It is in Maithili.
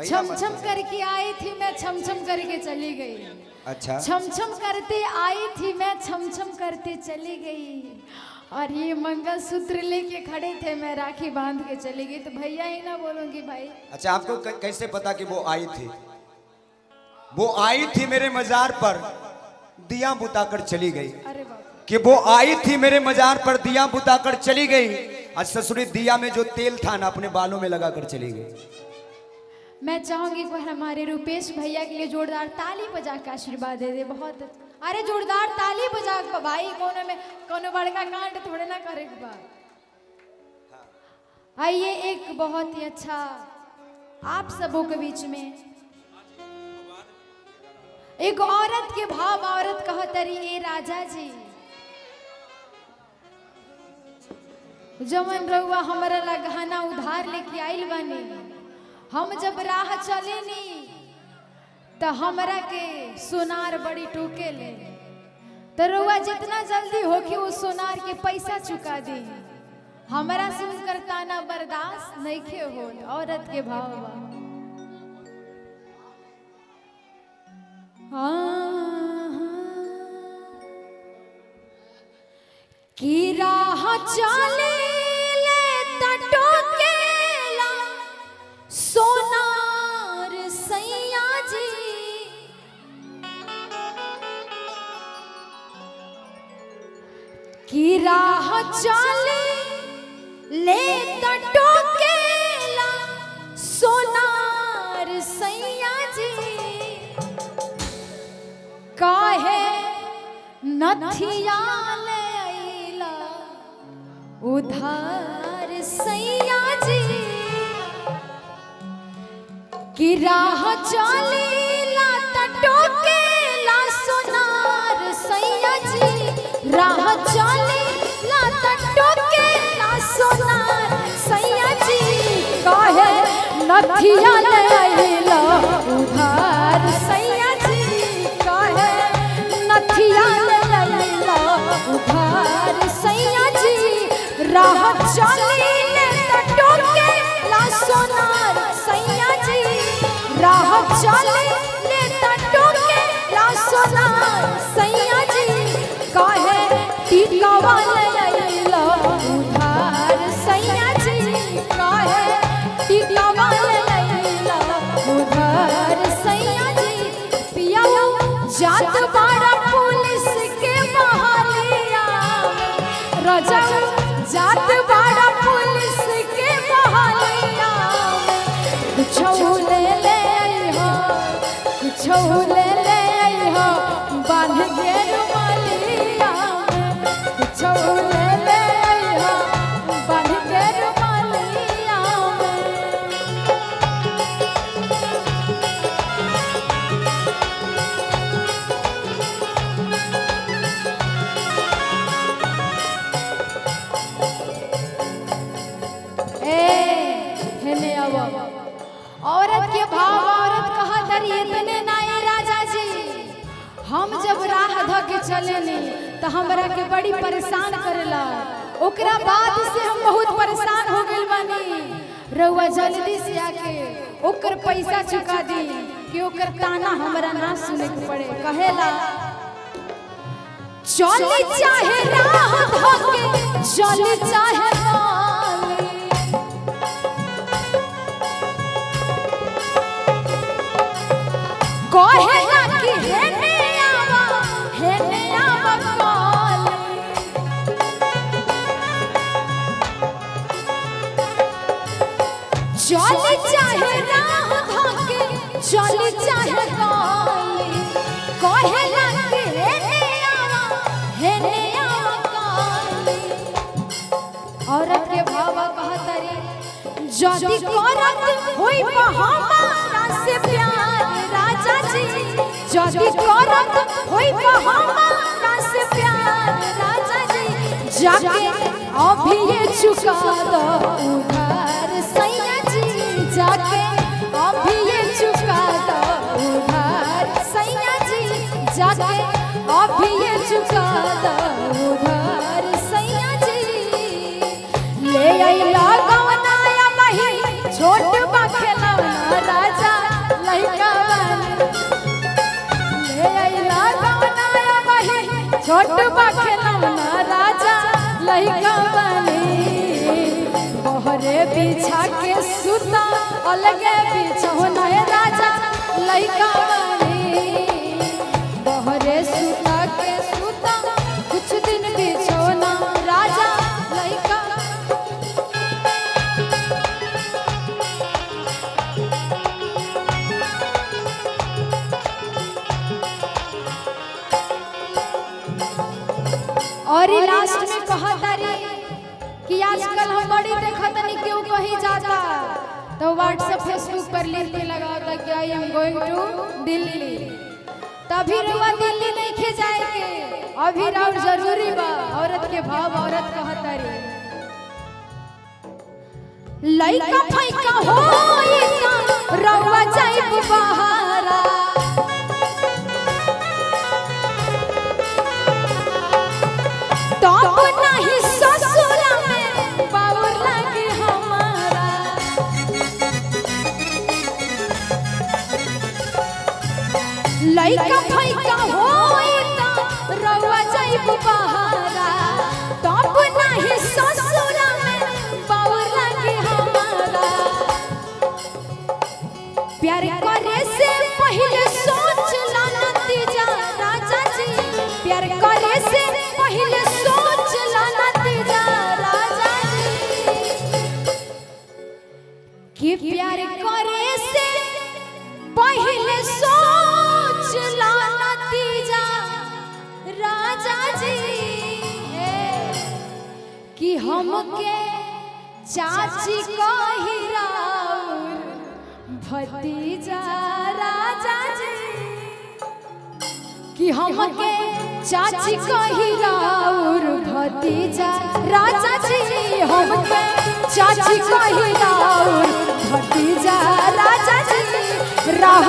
भैया छम मत छम कीजिए। करके आई थी मैं, छम छम करके चली गई। अच्छा। छम छम करते आई थी मैं, छम छम करते चली गई। और ये मंगलसूत्र लेके खड़े थे, मैं राखी बांध के चली गई। तो भैया ही ना बोलूंगी भाई। अच्छा, आपको कैसे पता कि वो आई थी? वो आई थी मेरे मजार पर, दिया बुताकर चली गई। अरे बाप। कि वो आई थी मेरे मजार पर, दिया बुताकर चली गई। आज ससुरी दिया में जो तेल था ना, अपने बालों में लगाकर चली गई। मैं चाहूंगी एक बार हमारे रुपेश भैया के लिए जोरदार ताली बजा के आशीर्वाद दे दे। बहुत अच्छा। अरे जोरदार ताली बजा के भाई, कोनो में कोनो बड़का कांड थोड़े ना करे के बा। आइए एक बहुत ही अच्छा आप सबों के बीच में एक औरत के भाव, औरत कहतरी, ए राजा जी, जमन रउआ हमरा ला गहना उधार लेके आइल बानी, हम जब राह चलेनी त हमरा के सोनार बड़ी टोके ले, तो रउआ जितना जल्दी होके वो सोनार के पैसा चुका दी। हमरा से उनकर ताना बर्दाश्त नइखे होत। औरत के भाव बा। कि राह चले ले टटोकेला सोनार सैया जी, कि राह चले ले टटोकेला सोनार सैया जी, काहे नथिया ले अइला उधार सैया जी, कि राह चलेला टटोकेला सोनार सैया जी, राह चलेला टटोकेला सोनार सैया जी, काहे नथिया ले अइला उधार सैया जी, काहे नथिया ले अइला उधार सैया जी, राह चलेले टटोकेला सोनार सैया जी, राह चलेले टटोकेला सोनार सैया जी, काहे टीकावा ले अइला उधार सैया जी, काहे टीकावा ले अइला उधार सैया जी। पिया जात बाड़ा पुलिस के बहालिया, रजा जात बाड़ा पुलिस के बहालिया, कुछौ ले ले अइहो, कुछौ ले ले अइहो बांध के रुमालिया, कुछौ ले ले अइहो बांध के रुमालिया में। ए हेने आव। औरत के भाव, औरत कहा दरी, इतने नाये राजा जी, हम जब राह ध के चलेनी तो हमरा के बड़ी परेशान करेला। ओकरा बाद से हम बहुत परेशान हो गइल बानी। रउआ जल्दी से आके ओकर पैसा चुका दी कि ओकर ताना हमरा ना सुने के पड़े। कहेला, चली चाहे राह धके, चली चाहे नाली, कहेला कि हेने आवा, हेने आवा काली। चली चाहे राह धके, चली चाहे काली, कहेला कि हेने आवा, हेने आवा काली। औरत के भावा कहतरी, जदि करत होई हमारा से प्यार राजा जी, जदि करत होई हमारा से प्यार राजा जी, जाके अभी ये चुका दो उधार सैया जी, जाके अभी ये चुका दो उधार सैया जी, जाके अभी ये चुका दो उधार सैया जी। ले अइला गवनाया मही छोट बा खेलौना राजा। छोट बा खेलौना राजा लइका बनी। बहरे बिछा के सुता अलगे बिछौना राजा लइका बनी। बहरे सुता के सुता कुछ दिन बिछौना राजा लइका। और ई लास्ट में कहतारी कि आजकल हम बड़ी देखतनी केहू कहीं जाता तो व्हाट्सएप फेसबुक पर लिख के लगाता कि I am going to Delhi. तभी रुआ दिल्ली नहीं खे जाए के अभी राउर जरूरी बा। औरत के भाव औरत कहतारी लइका फैका होई त रउआ जाइब बहारा। तब नहीं ससुरा में बाउर लागे हमारा। लइका फैका होई त रउआ जाइब बहारा। तब नहीं ससुरा में बाउर लागे हमारा। प्यार करे से पहले सोच ला नतीजा राजा जी। प्यार करे से पहले सोच ला नतीजा राजा जी। कि प्यार करे से पहले सोच ला नतीजा राजा जी। कि हमके चाची कही राउर भतीजा राजा जी। कि हमके चाची कही राउर भतीजा राजा जी। हमके चाची कही राउर भतीजा राजा जी। राह